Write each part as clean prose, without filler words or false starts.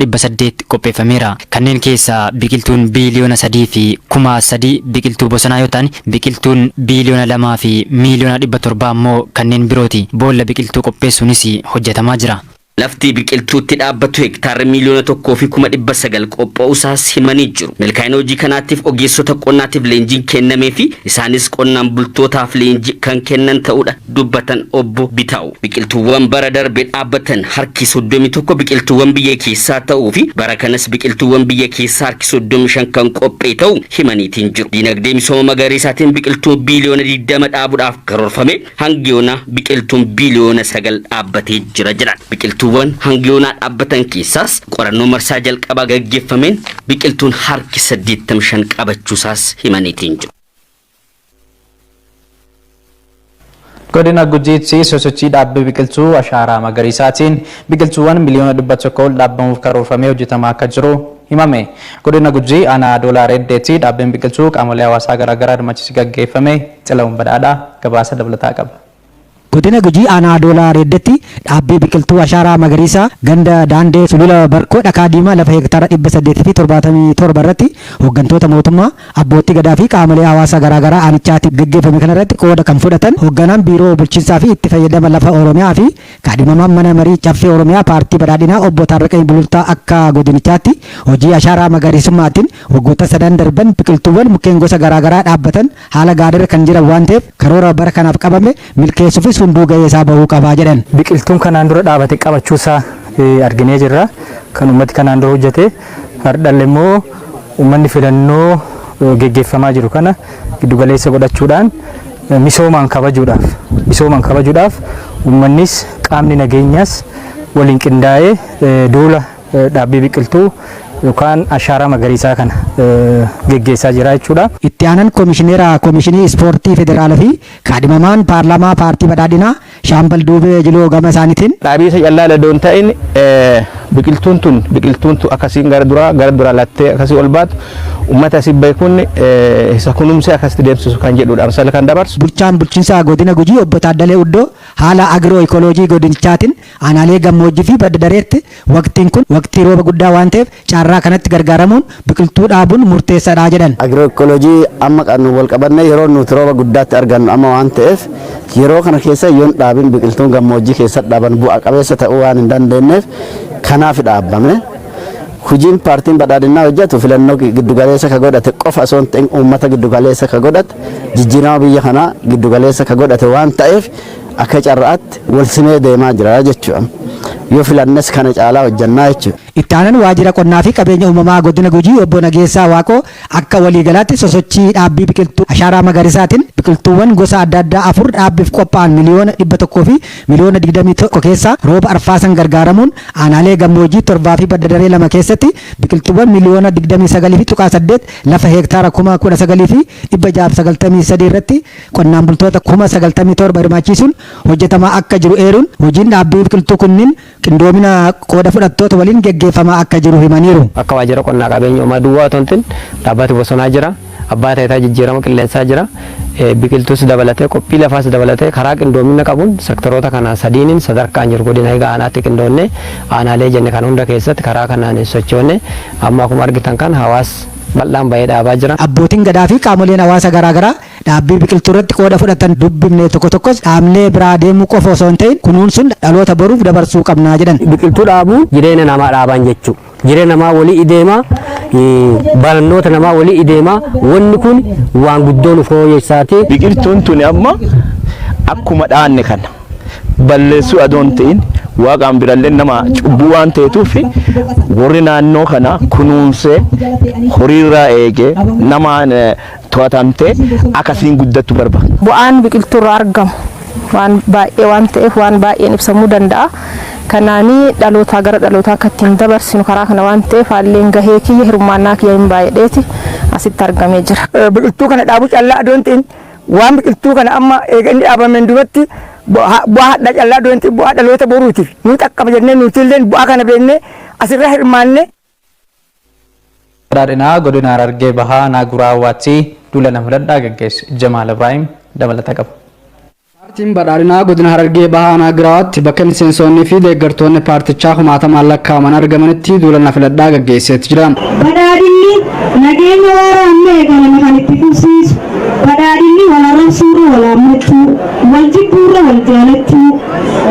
800 qopheeffameera. Kanneen keessaa biqiltuun biiliyoona 3 fi 3,000 biqiltuu bosonaa yoo ta'an, biqiltuun biiliyoona 2 fi miiliyoona 700 ammoo kanneen birooti. Boolla biqiltuu qopheessuunis hojjetamaa jira. Lafti biqiltuutti dhaabbatu hektaarri 1,900,000 qophaa'uusaas himanii jiru. Milkaa'ina hojii kanaatiif ogeessota qonnaatiif leenjiin kennamee fi isaanis qonnaan bultootaaf leenjii kan kennan ta'uudha dubbatan obbo Bitaa'u. Biqiltuuwwan bara darbe dhaabbatan harki 31 biqiltuuwwan biyya keessaa ta'uu fi bara kanas biqiltuuwwan biyya keessaa harki 35 kan qophee ta'u himaniitiin jiru. Diinagdee misooma magariisaatiin biqiltuu biiliyoona 20 dhaabuudhaaf karoorfame hangi yoonaa biqiltuun biiliyoona 9 dhaabbatee jira jedhan. Biqiltuuwwan hangi yoonaa dhaabbatan keessaas qorannoo marsaa jalqabaa gaggeeffameen biqiltuun harki 85 qabachuusaas himaniitiin jiru. Godina Gujiitti sosochii dhaabbii biqiltuu ashaaraa magariisaatiin biqiltuuwwan miliyoona 100 ol dhaabbamuuf karoorfamee hojjetamaa akka jiru himame. Godina Gujii aanaa Adoolaa Reddeetti dhaabbiin biqiltuu qaamolee hawaasaa garaagaraa hirmaachise gaggeeffame. Xila'uun Badhaadhaa gabaasa dabalataa qaba. Godina Gujii aanaa Adoolaa Reeddetti dhaabbii biqiltuu ashaaraa magariisaa ganda Daandee Sulula Barkoo Dhakaa Diimaa lafa hektaara 877 irratti hooggantoota mootummaa, abbootii gadaa fi qaamolee hawaasaa garaagaraa aanichaatti gaggeeffame kanarratti qooda kan fudhatan hoogganaan biiroo bulchiinsaa fi itti fayyadama lafa Oromiyaa fi kaadhimamaan mana marii caffee Oromiyaa paartii badhaadhinaa obbo Taarraqany Bulultaa akka godinichaatti hojii ashaaraa magariisummaatiin waggoota sadan darban biqiltuuwwan mukkeen gosa garaagaraa dhaabbatan haala gaariirra kan jiran waan ta'eef karoora bara kanaaf qabame milkeessuufis hunduu gahee isaa bahuu qabaa jedhan. Biqiltuun kanaan dura dhaabate qabachuusaa arginee jirra. Kan uummati kanaan dura hojjete hardhalle immoo uummanni filannoo geggeeffamaa jiru kana giddugaleessa godhachuudhaan misoomaan kabajuudhaaf uummannis qaamni nageenyaas waliin qindaa'ee duula dhaabbii biqiltuu yookaan ashaaraa magariisaa kana geggeessaa jira jechuudha. Itti aanan koomishineera koomishinii ispoortii federaalaa fi kaadhimamaan paarlaamaa paartii badhaadhinaa Shaambal Duubee Jiloo gama isaaniitiin. Dhaabiisa callaa ladoon ta'in, biqiltuun tun biqiltuun tun akkasiin gara duraa lattee akkasii ol baatu uummata asii beekuun isa kunuunsee akkasitti deemsisu kan jedhudha. Amsala kan dabarsu. Bulchaan bulchiinsa godina Gujii obbo Taaddalee Uddoo haala agiroo ikooloojii godinichaatiin aanaalee gammoojjii fi badda dareetti waqtiin kun waqtii rooba guddaa waan ta'eef carraa kanatti gargaaramuun biqiltuu dhaabuun murteessaadha jedhan. Agiroo ikooloojii amma qabnu wal qabannee yeroo nuti rooba guddaatti argannu amma waan ta'eef, yeroo kana keessa yoon dhaabin biqiltuun gammoojjii keessa dhaaban bu'a qabeessa ta'uu waan hin dandeenyeef kanaaf dhaabbame. Hojiin paartiin badhaadhinaa hojjetu filannoo giddugaleessa ka godhate qofa osoo hin ta'in, uummata giddugaleessa ka godhate, jijjiirama biyya kanaa giddugaleessa ka godhate waan ta'eef akka carraatti wal simee deemaa jira jechuudha. Yoo filannes kana caalaa hojjannaa jechuudha. Itti aanan waajjira qonnaa fi qabeenya uumamaa godina Gujii obbo Nageessaa Waaqoo akka waliigalaatti sosochii dhaabbii biqiltuu ashaaraa magariisaatiin biqiltuuwwan gosa adda addaa afur dhaabbiif qophaa'an 121,000,021 keessaa rooba arfaasan gargaaramuun aanaalee gammoojjii torbaa fi badda daree lama keessatti biqiltuuwwan 29.8 miliyoona lafa heektaara 19,693 irratti qonnaan bultoota 97,000 hirmaachisuun hojjetamaa akka jiru eeruun, hojiin dhaabbii biqiltuu kunniin qindoomina qooda fudhattoota waliin geggeeffamaa akka jiru himaniiru. Akka waajjira qonnaa qabeenya uumaa duwwaa otoo hin ta'in, dhaabbati bosonaa jira, abbaa taayitaa jijjiirama qilleensaa jira, biqiltuus dabalatee, qophii lafaas dabalatee, karaa qindoomina qabuun sektoroota kana sadiiniin sadarkaan jiru godina egaa aanaatti qindoonnee aanaalee jenne kan hunda keessatti karaa kanaan sochoone amma akkuma argitan kan hawaas bal'aan bahee dhaabaa jira. Abbootiin gadaa fi qaamoleen hawaasa garaagaraa dhaabbii biqiltuu irratti qooda fudhatan dubbifne tokko tokkos dhaabnee biraa deemuu qofa osoo hin ta'in kunuunsuun dhaloota boruuf dabarsuu qabnaa jedhan. Biqiltuu dhaabuun jireenya namaa dhaaban jechuudha. Jireenya namaa walii ideema, barannoota namaa walii ideema, wanni kun waan guddoo nu fooyyessaati. Biqiltuun tuni amma akkuma dhaanne kana balleessuu adoon ta'in, waaqaan birallee nama cubbuu waan ta'etuuf, warri naannoo kana kunuunsee horiirraa eegee namaan to'atamtee akkasiin guddattu barbaada. Bu'aan biqiltuu irraa argamu waan baay'ee waan ta'eef waan baay'een ibsamuu danda'a. Kanaanii dhalootaa gara dhalootaa akka ittiin dabarsinu karaa kana waan ta'eef haalleen gahee kiyya hirmaannaa kiyya hin baay'eeti asitti argamee jira. Biqiltuu kana dhaabuu callaa adoon ta'in, waan biqiltuu kana amma eega inni dhaabameen duratti bu'aa hadhaa callaa adoon ta'in, bu'aa dhaloota boruutiif nu xaqqaba jennee nuti illee bu'aa kana beeknee asirra hirmaannee. Badhaadhinaa godina Harargee Bahaa Naaguraawwaatti duula na filadhaa gaggeesse. Jamaal Ibraahim dabalata qaba. Paartiin Badhaadhinaa godina Harargee Bahaa Aanaa Girawaatti bakka miseensonni fi deeggartoonni paartichaa kumaatamaan lakkaa'aman argamanitti duula na filadhaa gaggeesseetu jira. Badhaadhinni nageenya waaraa amma eegalame kan itti fufsiisu, badhaadhinni wal arrabsuurra wal haammachuu, wal jibbuurra wal jaalachuu,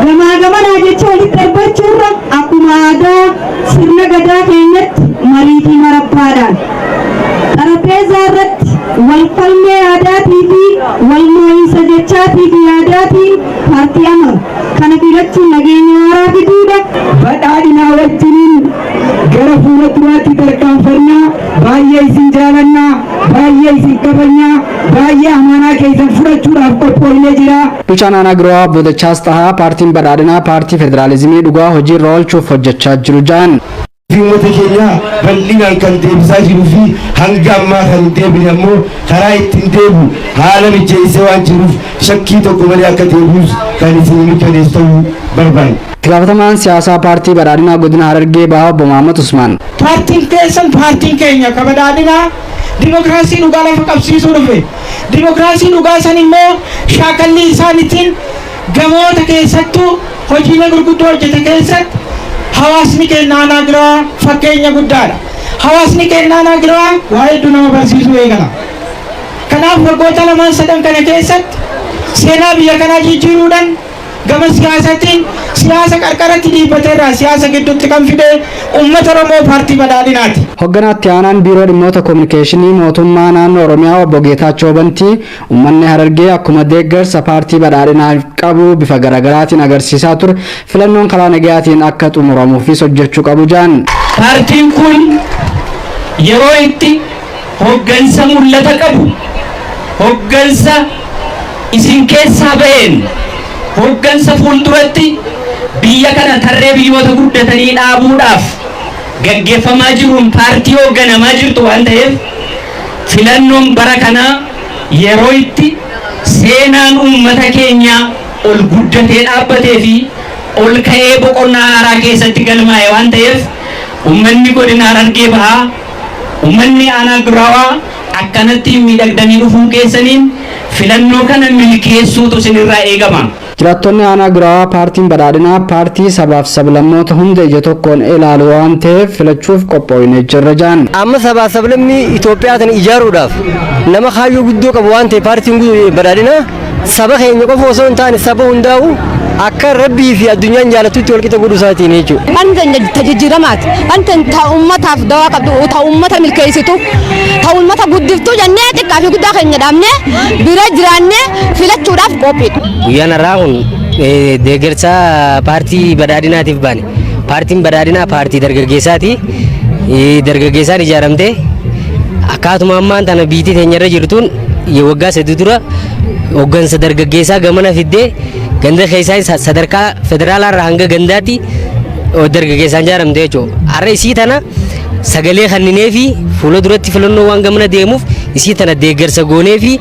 gamaa gamanaa jecha walitti darbachuurra akkuma aadaa sirna gadaa keenyatti marii fi marabbaadhaan xarapheezaa irratti wal falmee yaadaatii fi wal moo'insa jechaatii fi yaadaatiin paartii amanu kana filachuun nageenya waaraa fiduudha. Badhaadhinaa wajjiniin gara fuula duraatti tarkaanfannaa. Baay'ee isin jaalannaa, baay'ee isin kabajnaa, baay'ee amaanaa keessan fudhachuudhaaf qophoofnee jira. Bulchaan Aanaa Girawaa Obbo Dachaas Xahaa paartiin Badhaadhinaa paartii federaalizimii dhugaa hojiirra oolchuuf hojjechaa jiru jedhan. Fi uummata keenya bal'inaan kan deebisaa jiruu fi hanga ammaa kan hin deebine ammoo karaa ittiin deebi'u haala mijeessee waan jiruuf shakkii tokko malee akka deebi'us kan isin mirkaneessu ta'uu barbaanna. Itti gaafatamaan siyaasaa paartii Badhaadhinaa godina Harargee Bahaa Obbo Mahaammad Usmaan. Paartiin keessan, paartiin keenya ka Badhaadhinaa, dimokiraasii dhugaa lafa qabsiisuu dhufe. Dimokiraasii dhugaa san immoo shaakallii isaaniitiin gamoota keessattuu hojiilee gurguddoo hojjete keessatti hawaasni keenya Aanaa Girawaa fakkeenya guddaadha. Hawaasni keenya Aanaa Girawaa waa hedduu nama barsiisuu eegala. Kanaaf waggoota lamaan sadan kana keessatti seenaa biyya kanaa jijjiiruudhaan gama siyaasatiin siyaasa qarqaratti dhiibbateerraa siyaasa gidduutti kan fide uummata Oromoo paartii Badhaadhinaati. Hoogganaa itti aanaan Biiroo Dhimmoota Kominikeeshinii Mootummaa Naannoo Oromiyaa Obbo Geetaachoo Bantii uummanni Harargee akkuma deeggarsa paartii Badhaadhinaaf qabu bifa garaagaraatiin agarsiisaa ture filannoon karaa nagayaatiin akka xumuramuufis hojjechuu qabu jedhan. Paartiin kun yeroo itti hoggansa mul'ata qabu, hoggansa isin keessaa ba'een, hoggansa fuulduratti biyya kana tarree biyyoota guddatanii dhaabuudhaaf gaggeeffamaa jiruun paartii hoogganamaa jirtu waan ta'eef, filannoon bara kanaa yeroo itti seenaan uummata keenyaa ol guddatee dhaabbatee fi ol ka'ee boqonnaa haaraa keessatti galmaa'e waan ta'eef, uummanni godina Harargee Bahaa, uummanni Aanaa Giraawaa akkanatti miidhagdanii dhufuu keessaniin filannoo kana milkeessuutu isinirraa eegama. Jiraattonni Aanaa Giraawaa paartiin Badhaadhinaa paartii sabaaf sablammoota hunda ija tokkoon ilaalu waan ta'eef filachuuf qophoofnee jirra jedhan. Amma sabaaf sablammii Itoophiyaa tana ijaaruudhaaf nama kaayyoo guddoo qabu waan ta'e, paartiin Badhaadhinaa saba keenya qofa osoo hin taane saba hundaa'u akka rabbii fi addunyaan jaalattutti walqixa godhu isaatiin jechuudha. Wanta jijjiiramaati. Wanta ta uummataaf dawaa qabdu, ta uummata milkeessitu, ta uummata guddiftuu jennee xiqqaa fi guddaa keenya dhaabnee bira jiraannee filachuudhaaf qophiidha. Guyyaan har'aa kun deeggarsa paartii Badhaadhinaatiif baane. Paartiin Badhaadhinaa paartii dargaggeessaati. Dargaggeessaan ijaaramtee akkaatuma ammaan tana biitii teenyarra jirtuun waggaa 3 dura hoggansa dargaggeessaa gamana fiddee ganda keessaa sadarkaa federaalaarraa hanga gandaatti dargaggeessaan ijaaramte jechuudha. Har'a isii tana sagalee kanninee fi fuula duratti filannoo waan gamana deemuuf isii tana deeggarsa goonee fi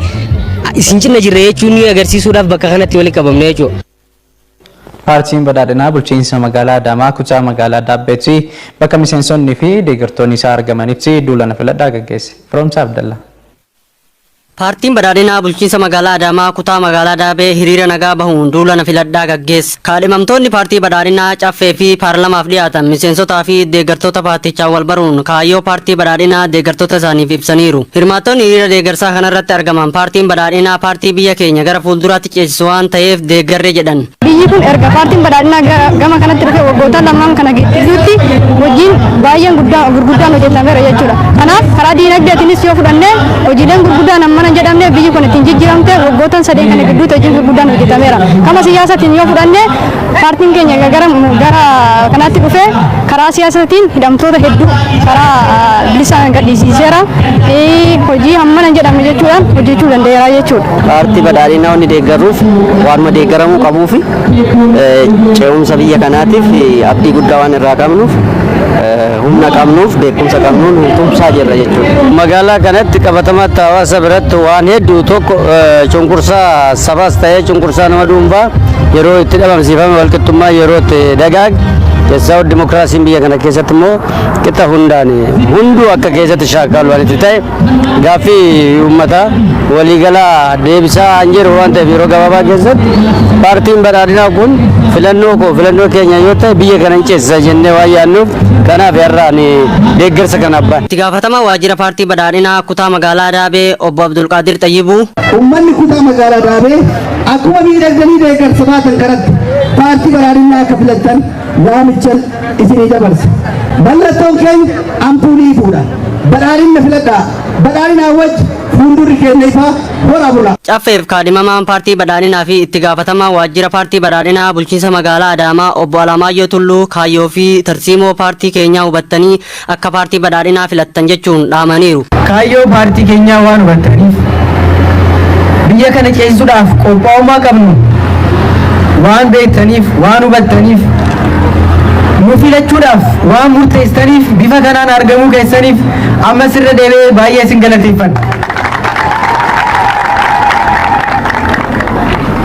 isin cinna jirra jechuun ni agarsiisuudhaaf bakka kanatti walitti qabamne jechuudha. Paartiin Badhaadhinaa bulchiinsa magaalaa Adaamaa kutaa magaalaa Daabbeetti bakka miseensonni fi deeggartoonni isaa argamanitti duula na filadhaa gaggeesse. Firoomsaa Abdallaa. Paartiin Badhaadhinaa bulchiinsa magaalaa Adaamaa kutaa magaalaa Daabee hiriira nagaa bahuun duula na filadhaa gaggeesse. Kaadhimamtoonni paartii Badhaadhinaa caffee fi paarlamaaf dhiyaatan miseensotaa fi deeggartoota paartichaa wal baruun kaayyoo paartii Badhaadhinaa deeggartoota isaaniif ibsaniiru. Hirmaattonni hiriira deeggarsaa kanarratti argaman paartiin Badhaadhinaa paartii biyya keenya gara fuulduraatti ceesisu waan ta'eef deeggarree jedhan. Biyyi kun erga paartiin Badhaadhinaa gama kanatti dhufe waggoota lamaan kana gidduutti hojiin baay'een gurguddaan hojjetameera jechuudha. Kanaaf karaa diinagdeetiinis yoo fudhanne hojiileen gurguddaan hammana hin jedhamne biyyi kun ittiin jijjiiramte waggoota 3 kana gidduutti hojiin gurguddaan hojjetameera. Kama siyaasaatiin yoo fudhanne paartiin keenya gara kanaatti dhufe karaa siyaasaatiin hidhamtoota hedduu karaa bilisaan gadhiisiseera. Hojii hammana hin jedhamne jechuudhaan hojjechuu danda'eera jechuudha. Paartii Badhaadhinaa wanni deeggarruuf waanuma deeggaramuu qabuu fi ce'umsa biyya kanaatiif abdii guddaa waan irraa qabnuuf humna qabnuuf beekumsa qabnuun tumsaa jirra jechuudha. Magaalaa kanatti qabatamaatti hawaasa biratti waan hedduu tokko cunqursaa sabaas ta'ee cunqursaa nama dhuunfaa yeroo itti dhabamsiifame, walqixxummaa yeroo itti dagaag, keessaa dimokiraasiin biyya kana keessatti immoo qixa hundaan hunduu akka keessatti shaakalu waan itti ta'e, gaaffii uummataa Waliigalaa deebisaa an jiru waan ta'eef yeroo gabaabaa keessatti paartiin badhaadhinaa kun filannoo koo filannoo keenya yoo ta'e biyya kana hin ceesisa jennee waan yaadnuuf kanaaf har'aan deeggarsa kana abbaan. Itti gaafatamaa waajjira paartii badhaadhinaa kutaa magaalaa Daabee obbo Abdulqaadir Xayyibuu. Uummanni kutaa magaalaa Daabee akkuma miidhagdanii deeggarsa baatan kanatti paartii badhaadhinaa akka filattan waamicha isinii dabarsa. Mallattoon keenya ampuulii ifuudha. Badhaadhina filadhaa. Badhaadhinaa wajji fuuldurri keenya ifaa hora bula. Caffeef kaadhimamaan paartii badhaadhinaa fi itti gaafatamaa waajjira paartii badhaadhinaa bulchiinsa magaalaa Adaamaa obbo Alamaayyoo Tulluu kaayyoo fi tarsiimoo paartii keenyaa hubattanii akka paartii badhaadhinaa filattan jechuun dhaamaniiru. Kaayyoo paartii keenyaa waan hubattaniif biyya kana ceesisuudhaaf qophaa'ummaa qabnu waan beektaniif waan hubattaniif nu filachuudhaaf waan murteessitaniif bifa kanaan argamuu keessaniif ammas irra deebi'ee baay'ee isin galateeffadha.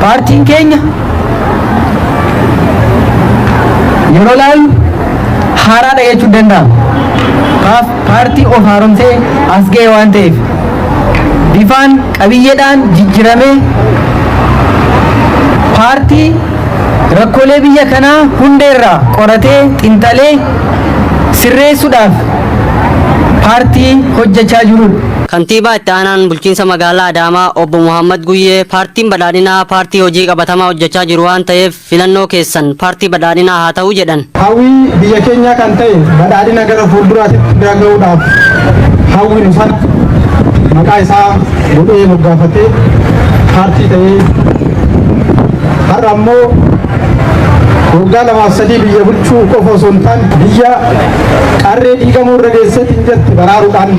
Paartiin keenya yeroo laallu haaraadha jechuun danda'ama. Paartii of haaromsee as ga'e waan ta'eef bifaan qabiyyeedhaan jijjiiramee paartii rakkoolee biyya kanaa hundeerraa qoratee xinxalee sirreessuudhaaf paartii hojjechaa jirudha. Kantiibaa itti aanaan bulchiinsa magaalaa Adaamaa obbo Muhammad Guyyee paartiin badhaadhinaa paartii hojii qabatamaa hojjechaa jiru waan ta'eef filannoo keessan paartii badhaadhinaa haa ta'u jedhan. Hawwii biyya keenyaa kan ta'e badhaadhina gara fuulduraatti bira ga'uudhaaf hawwinu sana maqaa isaa godhee moggaafatee paartii ta'ee har'a ammoo waggaa lamaaf sadii biyya bulchuu qofa osoo hin taane biyya qarree diigamuu irra geesseetiin jette baraaruudhaan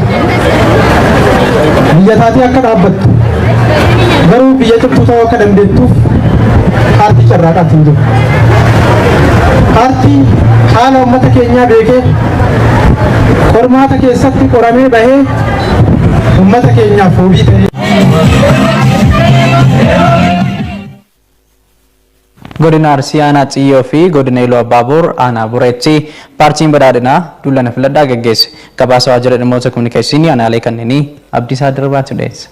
biyya taatee akka dhaabbattu garuu biyya cimtuu ta'uu akka dandeettuuf paartii carraaqaatti hin jiru. Paartii haala uummata keenyaa beekee qormaata keessatti qoramee bahee uummata keenyaaf wabii ta'ee. Godina Arsii aanaa Xiyyoo fi godina Iluu Abbaaboor aanaa Bureetti paartiin badhaadhinaa duula na filadhaa gaggeesse. Gabaasa waajjira dhimmoota kominikeeshinii aanaalee kanneenii Abdiisaa Dirbaatu dhiyeessa.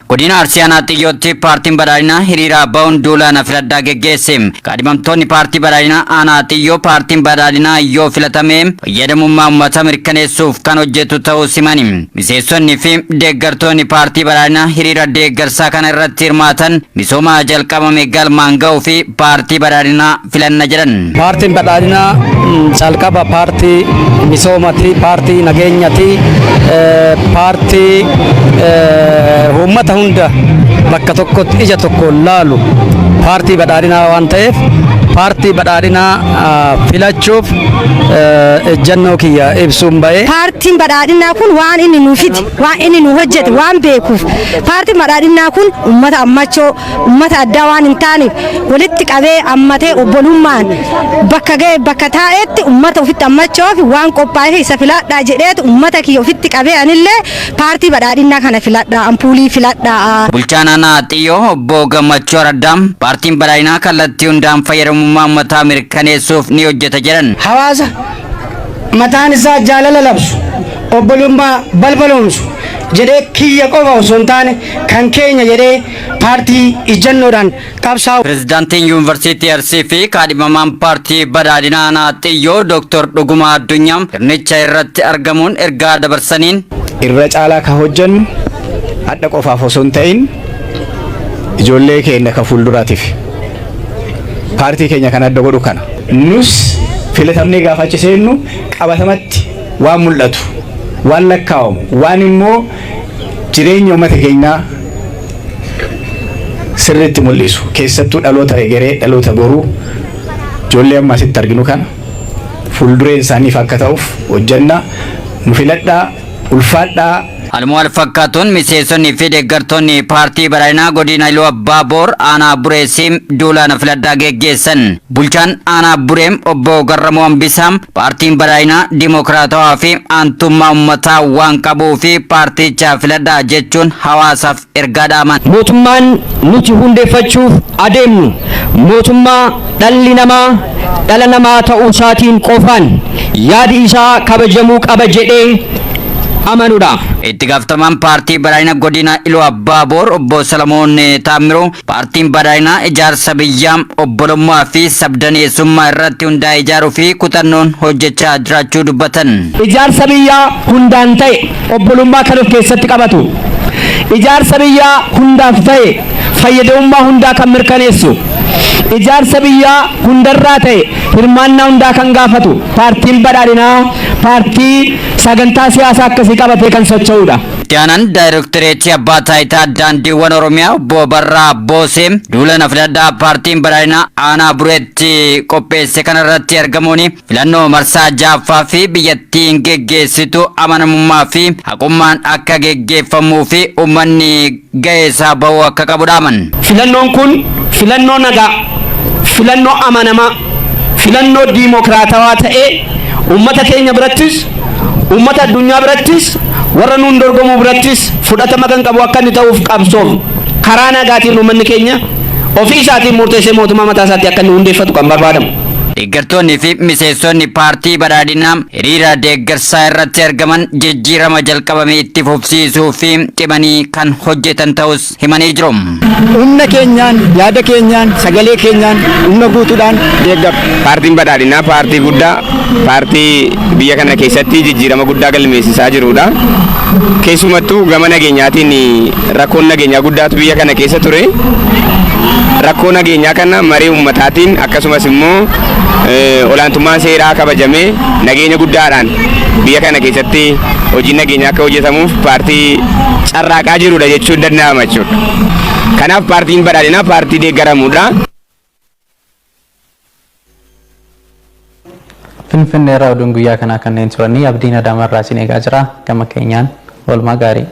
Godina Arsii aanaa Xiyyootti paartiin badhaadhinaa hiriira bahuun duula na filadhaa geggeesse. Kaadhimamtoonni paartii badhaadhinaa aanaa Xiyyoo paartiin badhaadhinaa yoo filatame fayyadamummaa uummata mirkaneessuuf kan hojjetu ta'uu simani. Miseensonni fi deeggartoonni paartii badhaadhinaa hiriira deeggarsaa kana irratti hirmaatan misooma jalqabame galmaan ga'uu fi paartii badhaadhinaa filanna jedhan. Paartiin badhaadhinaa jalqaba paartii misoomati, paartii nageenyati, paartii uummata hunda bakka tokkotti ija tokkoon laalu paartii badhaadhinaa waan ta'eef paartii badhaadhinaa filachuuf ejjannoo kiyya ibsuun ba'e. Paartiin badhaadhinaa kun waan inni nu fide, waan inni nu hojjete waan beekuuf paartiin badhaadhinaa kun uummata ammachoo, uummata addaa waan hin taaneef walitti qabee ammatee obbolummaan bakka ga'e bakka taa'etti uummata ofitti ammachoof waan qophaa'eef isa filadhaa jedheetu uummata kiyya ofitti qabee anillee paartii badhaadhinaa kana filadhaa, ampuulii filadhaa. Bulchaan aanaa Xiyyoo obbo Gammachuu Araddaa paartiin badhaadhinaa kallattii hundaan fayyadamummaa uummataa mirkaneessuuf ni hojjeta jedhan. Hawaasa mataan isaa jaalala labsu, obbolummaa balbaloomsu jedhee kiyya qofa osoo hin taane kan keenya jedhee paartii ijjannoodhaan qabsaa'u. Pirezidaantiin Yuunivarsiitii Arsii fi kaadhimamaan paartii badhaadhinaa aanaa Xiyyoo Dooktor Dhugumaa Addunyaa sirnicha irratti argamuun ergaa dabarsaniin. Irra caalaa kan hojjennu hadha qofaaf osoo hin ta'in ijoollee keenya kan fuulduraatiif paartii keenya kan adda godhu kana. Nus filatamnee gaafa achi seennu qabatamatti waan mul'atu, waan lakkaa'amu, waan immoo jireenya uummata keenyaa sirriitti mul'isu keessattuu dhaloota egeree dhaloota boruu ijoollee amma asitti arginu kana fuuldureen isaaniif akka ta'uuf hojjenna nu filadhaa ulfaadhaa. Haaluma wal fakkaatuun miseensonni fi deeggartoonni paartii badhaadhinaa godina Iluu Abbaa Boor aanaa Bureessi duula na filadhaa geggeessan. Bulchaan aanaa Bureem obbo Garramuu Hambisaa paartiin badhaadhinaa dimokiraatawaa fi aantummaa uummataa waan qabuu fi paarticha filadhaa jechuun hawaasaaf ergaa dhaaman. Mootummaan nuti hundeeffachuuf adeemnu mootummaa dhalli namaa dhala namaa ta'uu isaatiin qofaan yaadi isaa kabajamuu qaba jedhee amanudha. Itti gaafatamaan paartii badhaadhina godina Iluu Abbaaboor obbo Salamoon Taammiruu paartiin badhaadhinaa ijaarsa biyyaa obbolummaa fi sabdaneessummaa irratti hundaa'e ijaaruu fi kutannoon hojjechaa jiraachuu dubbatan. Ijaarsa biyyaa hundaan ta'e obbolummaa kan of keessatti qabatu, ijaarsa biyyaa hundaaf ta'e fayyadamummaa hundaa kan mirkaneessu, ijaarsa biyyaa hundarraa ta'e hirmaannaa hundaa kan gaafatu paartiin badhaadhinaa paartii sagantaa siyaasaa akkasii qabatee kan socho'udha. Itti aanaan daayirektoreetii abbaa taayitaa daandiiwwan Oromiyaa obbo Barraa Boosee duula na filadhaa paartiin badhaadhinaa aanaa Bureetti qopheesse kanarratti argamuun filannoo marsaa ja'affaa fi biyyattiin geggeessitu amanamummaa fi haqummaan akka geggeeffamuu fi uummanni gahee isaa bahuu akka qabu dhaaman. Filannoon kun filannoo nagaa, filannoo amanamaa, filannoo diimokiraatawaa ta'ee uummata keenya birattis, uummata addunyaa birattis, warra nuun dorgomuu birattis fudhatama kan qabu akka inni ta'uuf qabsoof karaa nagaatiin uummanni keenya ofii isaatiin murteessee mootummaa mataa isaatti akka inni hundeeffatu kan barbaadamu. Deeggartoonni fi miseensonni paartii badhaadhinaa hiriira deeggarsaa irratti argaman jijjiirama jalqabame itti fufsiisuu fi cimanii kan hojjetan ta'us himanii jiru. Humna keenyaan, yaada keenyaan, sagalee keenyaan, humna guutuudhaan deeggaru. Paartiin badhaadhinaa paartii guddaa, paartii biyya kana keessatti jijjiirama guddaa galmeessisaa jirudha. Keessumattuu gama nageenyaatiin rakkoon nageenyaa guddaatu biyya kana keessa ture. Rakkoo nageenyaa kana marii uummataatiin akkasumas immoo olaantummaan seeraa kabajamee nageenya guddaadhaan biyya kana keessatti hojiin nageenyaa akka hojjetamuuf paartii carraaqaa jirudha jechuun danda'ama jechuudha. Kanaaf paartiin badhaadhinaa paartii deeggaramudha. Finfinnee irraa oduun guyyaa kanaa kanneen turanii abdiin Adaamarraa isin eegaa jira. Gama keenyaan oolmaa gaarii.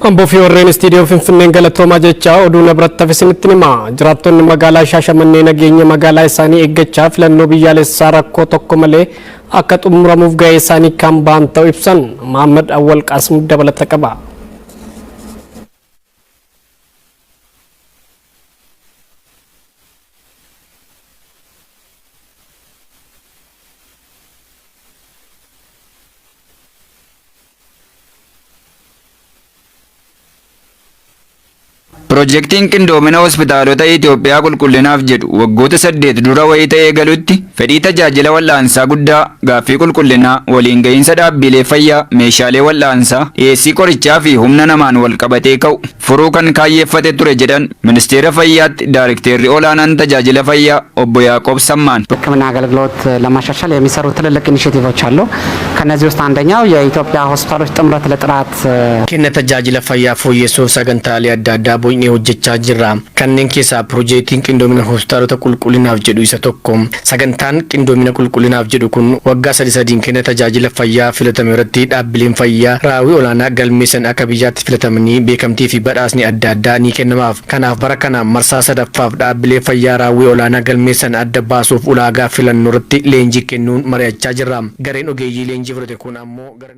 Amboo fi warreen istiidiyoo Finfinneen galatoomaa jecha oduu na biratti hafe isinitti hima. Jiraattonni magaalaa Shaashamannee nageenya magaalaa isaanii eeggachaa filannoo biyyaalessaa rakkoo tokko malee akka xumuramuuf gahee isaanii kan ba'an ta'uu ibsan. Mahammad Awwal Qaasim dabalata qaba. Pirojektiin qindoomina hospitaalota Itoophiyaa qulqullinaaf jedhu waggoota 8 dura wayita eegalutti fedhii tajaajila wal'aansaa guddaa, gaaffii qulqullinaa, waliin gahiinsa dhaabbilee fayyaa, meeshaalee wal'aansaa, dhiyeessii qorichaa fi humna namaan walqabatee ka'u furuu kan kaayyeeffate ture jedhan Ministeera Fayyaatti Daarikteerri Olaanaan Tajaajila Fayyaa Obbo Yaaqoob Sammaan. ሕክምና አገልግሎት ለማሻሻል የሚሰሩ ትልልቅ ኢኒሼቲቮች አሉ። ከነዚህ ውስጥ አንደኛው የኢትዮጵያ ሆስፒታሎች ጥምረት ለጥራት Kenna tajaajila fayyaa fooyyessuuf sagantaalee adda addaa bocnee hojjechaa jirra. Kanneen keessaa piroojeektiin qindoomina hospitaalota qulqullinaaf jedhu isa tokko. Sagantaan qindoomina qulqullinaaf jedhu kun waggaa sadi sadiin kenna tajaajila fayyaa filatame irratti dhaabbileen fayyaa raawwii olaanaa galmeessan akka biyyaatti filatamanii beekamtii fi badhaasni adda addaa ni kennamaaf. Kanaaf bara kana marsaa sadaffaaf dhaabbilee fayyaa raawwii olaanaa galmeessan adda baasuuf ulaagaa filannoo irratti leenjii kennuun mari'achaa jirra. Gareen ogeeyyii leenjii fudhate kun ammoo gara